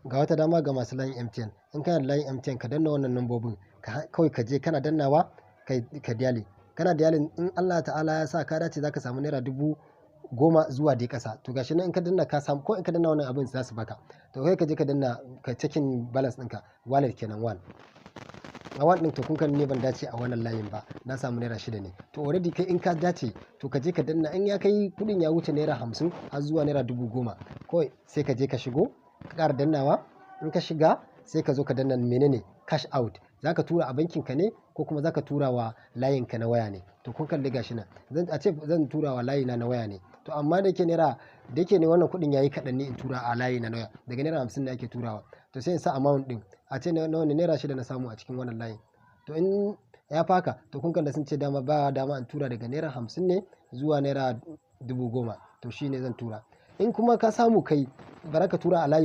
Ga wata dama ga masu layin MTN. In kana da layin MTN, ka danna wannan lambobin kawai, ka je kana dannawa ka dialing. Kana dialing, in Allah Ta'ala ya sa ka dace, zaka samu ₦10,000 zuwa dai ƙasa. To gashi nan, in ka danna ka samu, ko in ka danna wannan abin za su baka. To kai ka je ka danna ka checking balance ɗinka, wallet kenan, one. A one ɗin, to kun kan ne ban dace a wannan layin ba, na samu ₦6 ne. To already kai in ka dace, to ka je ka danna. In ya kai kuɗin ya wuce ₦50 har zuwa ₦10,000, kawai sai ka je ka shigo ka ƙara dannawa. In ka shiga, sai ka zo ka danna menene? Cash out. Zaka tura a bankin ka ne ko kuma zaka tura wa layin ka na waya ne? To kun kalli, gashi nan, zan a ce zan tura wa layina na waya ne. To amma da yake naira da yake ne wannan kuɗin yayi kaɗan ne in tura a layina na waya, daga ₦50 ne ake turawa. To sai in sa amount ɗin, a ce nawa ne? ₦6 na samu a cikin wannan layin. To in ya faka, to kun kalla sun ce dama ba dama in tura daga ₦50 ne zuwa ₦10,000. To shine zan tura. In kuma ka samu kai, bara ka tura a layin.